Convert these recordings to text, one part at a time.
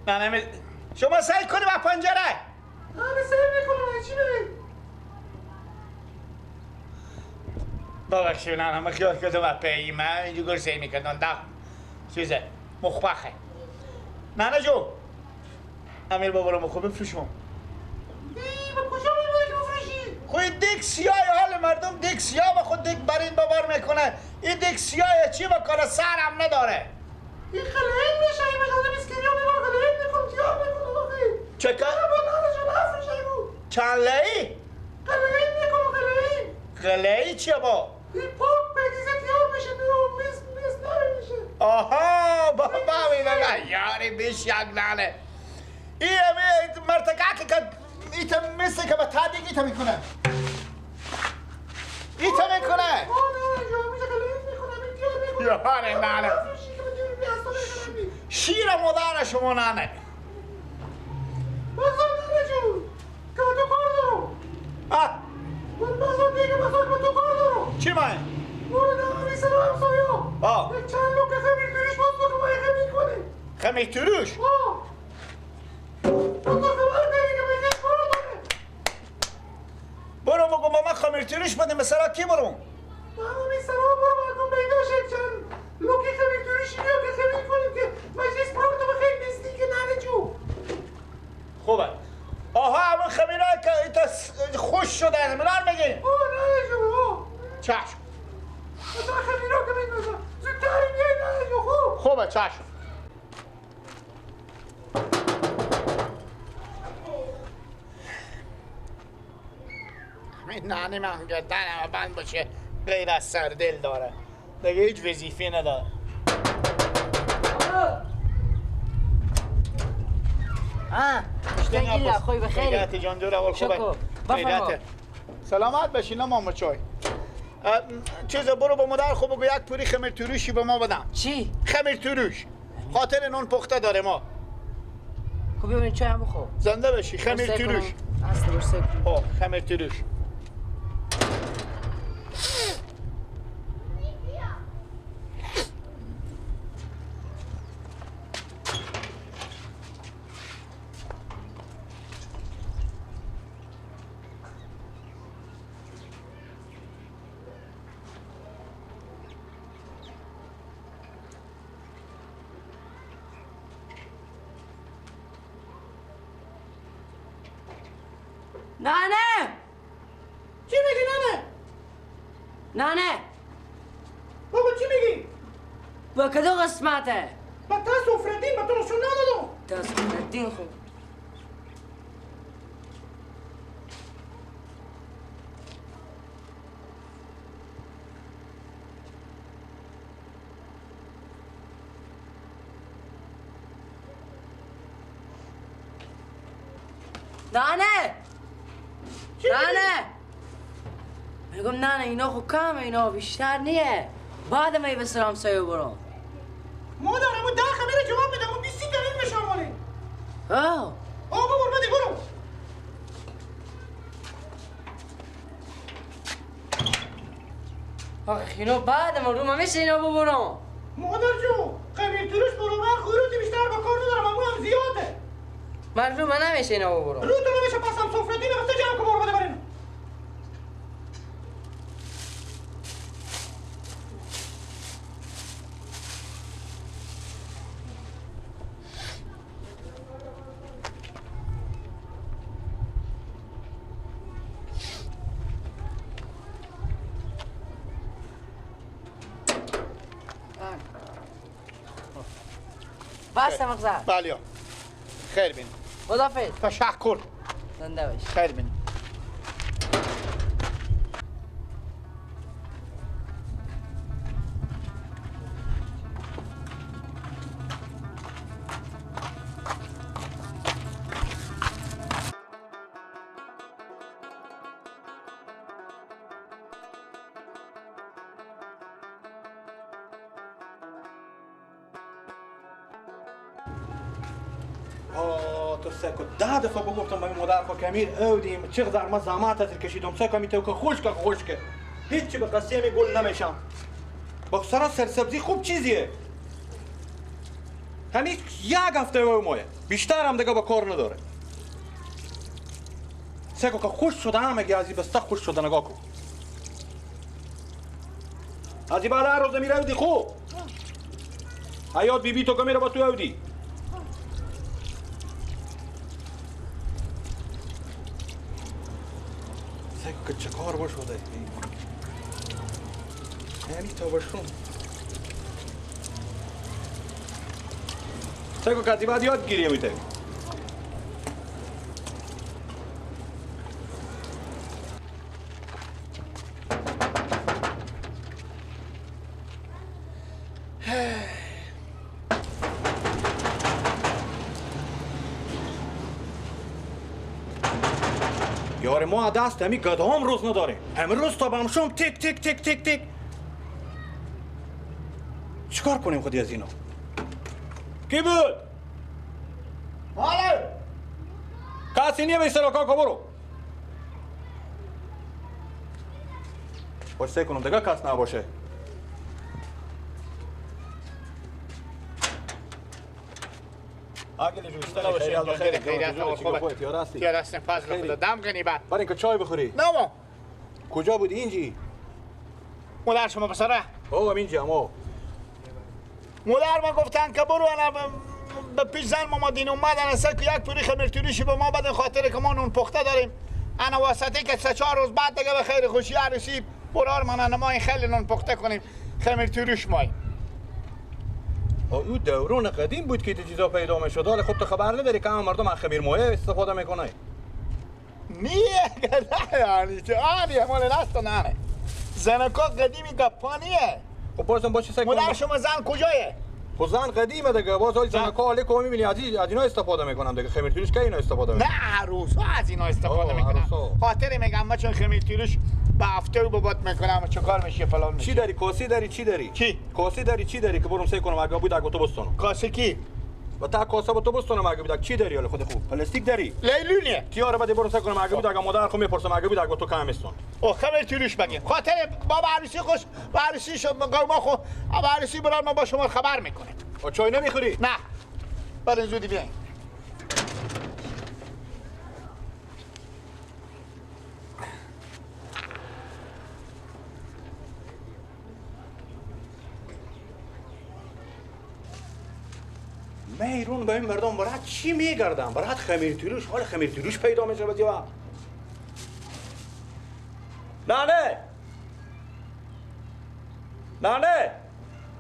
نه شما سعی کنی با پنجره. نه سعی میکنم چی بگی؟ ببخشید نه من خیال کردم و پی من اینجور سعی میکردم ده چیزه مخبخه. نه جو امیر بابا رو مخو بفروشم. ای با کجا میبری که بفروشی؟ خود دیگ سیاه حال مردم دیگ سیاه با خود دیگ برین باور میکنه. این دیگ سیاه چی با کار سرم نداره. این خلعین میشه این مجازه مسکینی ها میبره خلعین میکنم تیار میکنم آخه. چه کار؟ چند لعی؟ قلعین میکنم قلعین. قلعی چیه با؟ این پاک بگیزه تیار میشه نو میز میز نمیشه. آها بابا میدونم یاری بیش یک نانه. این مرتکه که ایتا مثل که با تادیگ ایتا میکنه. ایتا میکنه. یاره نانه. شیر مادر شما نانه. بازار نانه جون که تو کار دارم. آه من بازار دیگه بازار با تو کار دارم. چی مایه؟ برو نهاری سر همسایه. آه یک چند لوکه خمیر تروش باز بکن باید خمیر کنی. خمیر تروش؟ آه تو خبر داری که باید کار داره. برو بگو ماما خمیر تروش بده مثلا کی برو؟ ماما می سرا برو بکن پیدا شد چند لوکه خمیر تروشی بیا که خمیر کنیم که مجلس کار تو بخیر نیستی که ننه جو. خوبه. آها همون خمیرهایی که ایتا خوش شده میرار میگی؟ آه نه جو آه چشم مثلا خمیرها که میندازم زودتر میای نه جو. خوب خوبه چشم. نانی من گردنم بند باشه غیر از سردل داره دیگه هیچ وظیفه نداره. ها اشتاقی خوی بخیر. خیرات جان دور اول خوبه. خیرات سلامت باشین ماما چای. چیز برو با مادر خوب بگو یک پوری خمیر تروشی به ما بدم. چی؟ خمیر تروش. خاطر نون پخته داره ما. خب ببین چای هم بخور. زنده باشی خمیر تروش. اصلا برسه. خب خمیر تروش. نانه چی میگی نانه؟ نانه بابا چی میگی؟ با کدو قسمته؟ با تا سفردین با تو نشون ندادم. تا سفردین خوب. نانه نانه میگم نانه اینا خو کمه اینا بیشتر نیه. بعد می به سرام سایه برم. مادر همون ده خمیر جواب میدم اون 20 دلیل میشه مالی. آه آه بابا بده برو. آخه اینا بعد ما رو میشه اینا ببرم. مادر جون خمیر تروش برو خروتی بیشتر با کار ندارم همون هم زیاده. من رو من نمیشه اینا ببرم. رو تو نمیشه پسم سفره دینه بسته جمع کن برو بده برین. بس مغزر. بله خیر بین. خدافظ. تشکر. زنده باش. خیر بین. ده دفعه بگفتم به مادر خو کمیر اودیم چقدر ما زحمت از کشیدم سه کمی تو که خشک خشک هیچ به قصه می گل نمیشم. با سرا سرسبزی خوب چیزیه. همین یک هفته و مایه بیشتر هم دیگه با کار نداره. سکو که خوش شده همه از این بسته خوش شده نگاه کن. از این بعد هر روز میره اودی خوب. حیات بی بی تو که میره با تو اودی. سکو که چه کار باش شده. همین تا باشم. سکو که از این بعد یاد گیری میته. یار ما دست همی گدام روز نداریم. امروز تا بامشم تک تک تک تک تک. چیکار کنیم خودی از اینا؟ کی بود؟ بله کسی نیه به سراکا برو. باش سعی کنم دیگه کس نباشه. دم کنی بعد برای اینکه چای بخوری. نه ما کجا بودی اینجی؟ مادر شما پسره؟ اوه اینجا ما مادر ما گفتن که برو انا به پیش زن ما دین اومدن سه که یک پوری خمیرتوریشی به ما بدن خاطر که ما نون پخته داریم. انا واسطه که سه چهار روز بعد دیگه به خیر خوشی عروسی برار من ما این خیلی نون پخته کنیم خمیرتوریش مای. او دوران قدیم بود که چیزا پیدا می‌شد. حالا خود تو خبر نداری که مردم از خمیر مایه استفاده میکنه. نیه نه یعنی چه آنیه مال نست نه زنکا قدیمی گپانیه. خب بازم باشه سگ. مادر شما زن کجایه؟ خب زن قدیمه دیگه. باز حال زنکا حالی که می‌بینی از اینا استفاده میکنم دیگه. خمیر تروش که اینا استفاده میکنم؟ نه عروسا از اینا استفاده میکنم. خاطر میگم ما چون خمیر تروش به هفته بابات میکنم چه کار میشه فلان میشه. چی داری؟ کاسه داری؟ چی داری؟ چی؟ کاسه داری چی داری که برم سعی کنم اگه بود اگه تو بستونم. کاسه کی؟ و تا کاسه با تو بستونم اگه بود. چی داری حالا خود خوب؟ پلاستیک داری؟ لیلونیه. تیاره بده برم سعی کنم اگه بود اگه مادر خو میپرسم اگه بود اگه تو کم استون. او خمیر تروش بگیم. خاطر بابا عروسی خوش عروسی شو ما خو عروسی برام ما با شما خبر میکنیم. او چای نمیخوری؟ نه. برین زودی بیاین. میرون به این مردم برات چی میگردم؟ برات خمیر تروش حال خمیر تروش پیدا میشه بدی وقت. نه نه نه نه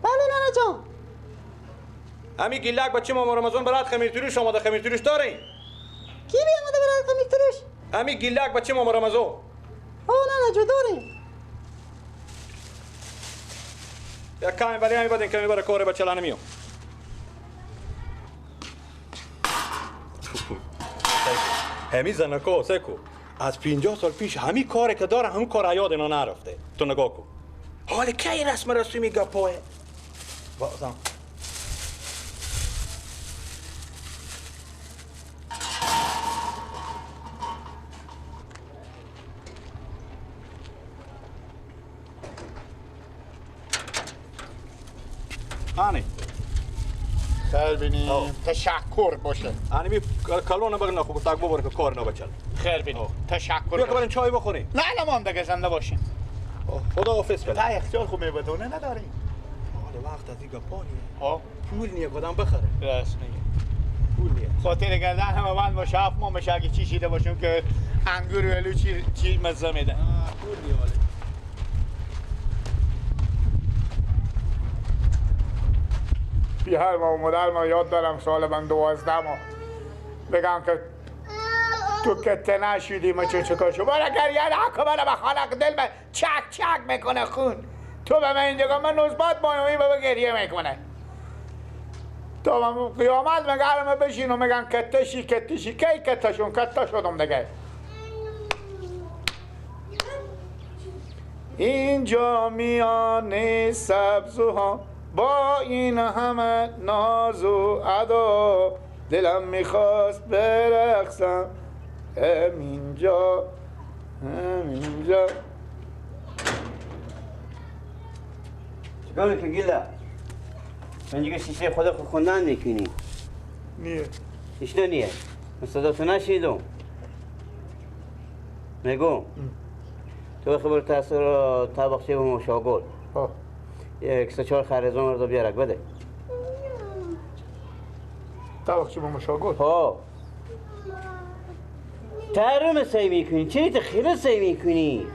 بله ننه جان. همین گیلک بچه ما رمضان برات خمیر تروش آماده. خمیر تروش دارین؟ کی بی آماده برات خمیر تروش؟ همین گیلک بچه ما رمضان. او ننه جو داریم. یک کمی برای همین بدین کمی برای کار بچه لانه میام. همی زنکا سکو از 50 سال پیش همی کاری که داره همون کار یاد اینا نرفته. تو نگاه کن حال کی رسم رسومی گپاه بازم آنی خیر بینیم. تشکر باشه. آنی می کلون بگن خوب تاک ببر که کار نبچل. خیر بینیم. تشکر. بیا که بریم چای بخوریم. نه نه ما هم دیگه زنده باشیم. خدا حافظ فعلا. تا اختیار خوب میبدونه نداریم. حال وقت از این گپانیه. ها پول نیه کدام بخره. راست میگه. پول نیه. خاطر گردن همه بند باشه هفت ماه بشه اگه چی شیده باشیم که انگور و الو چی مزه میده. پول نیه والا. هر ما مادر ما یاد دارم سال من 12 ماه بگم که تو کته نشیدی ما چه کار شو برا گریه نکن برا به خالق دل من چک چک میکنه خون تو به من اینجا من نوزبات مایومی بابا گریه میکنه تا من قیامت میگم بشین و میگن کته شی کته شی کی کته شون کته شدم دیگه. اینجا میان سبزوها با این همه ناز و ادا دلم میخواست برقصم همینجا همینجا. چیکار میکنی گیلا؟ من دیگه شیشه خدا خوندن میکنی. نیه. ایشنا نیه. من صدا تو نشیدم. میگم تو خبر تاثیر طبقچه به مشاگل. یک سه چهار خرزان رو بیارک بده. طبقچه به مشاگل؟ ها. ترم سعی میکنی؟ چی تو خیلی سعی میکنی؟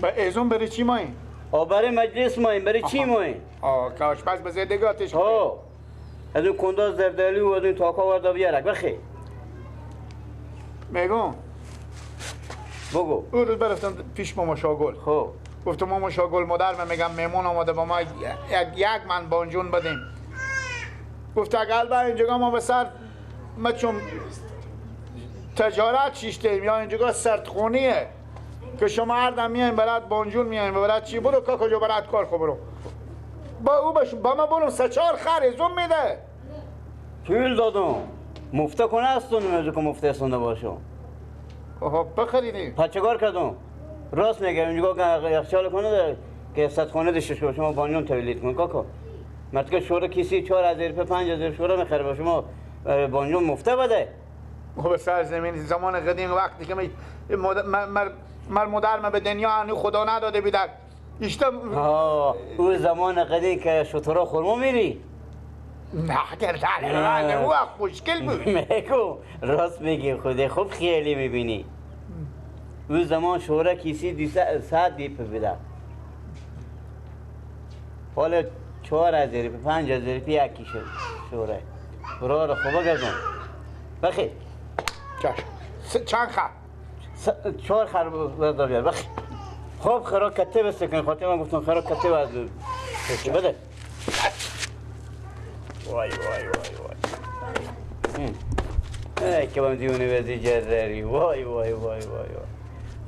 با ایزون برای چی ماییم؟ آه برای مجلس ماییم، برای چی ماییم؟ آه که آشپز به زندگی آتش ها از اون کنده زردالی و از اون تاکا وردا بیارک بخی. میگم بگو. اون روز برفتم پیش ماما شاگل. خب گفتم ماما شاگل مادر من میگم مهمون آمده با ما یک من بانجون بدیم. گفت اگر با اینجا ما به سر ما چون تجارت شیشتیم یا اینجا سردخونیه که شما هر دم میایم برات بانجون میایم برات چی برو کا کجا برات کار خو برو با او بش با ما برو سه چهار خر زوم میده. پول دادم مفته کنه استون میزو که مفته استون باشم. آها بخریدیم. پس چیکار کردم؟ راست میگم اینجا یخچال کنه که صد خونه داشته باشه شما بانجون تولید کن کاکا. مرد که شوره کیسی 4000 5000 شوره میخره با شما بانجون مفته بده. خب سر زمین زمان قدیم وقتی که مر مادر ما به دنیا هنو خدا نداده بیدک ایشتا. او زمان قدیم که شترا خرما میری؟ نه نه نه او مشکل بود. میگو راست میگی خودی خوب خیلی میبینی. او زمان شوره کیسی 100 دیپ بوده. حالا 4000 5000 یکی شد شوره. برو رو خوبه گزون. بخیر. چشم. چند خر؟ 4 خر بردار بیار. بخیر. خب خرا کته بسته کن. خاطر من گفتم خرا کته باز بده. وای وای وای وای. ای که بام دیونه بزی جرری. وای وای وای وای وای.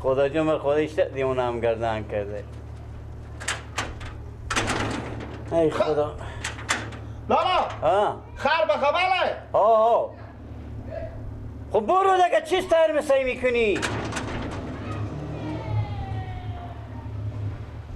خدا جون من خودش دیونه هم گردن کرده. ای خدا. لالا. خر به خبره. آه. خب برو دیگه چیز تر مسایی میکنی؟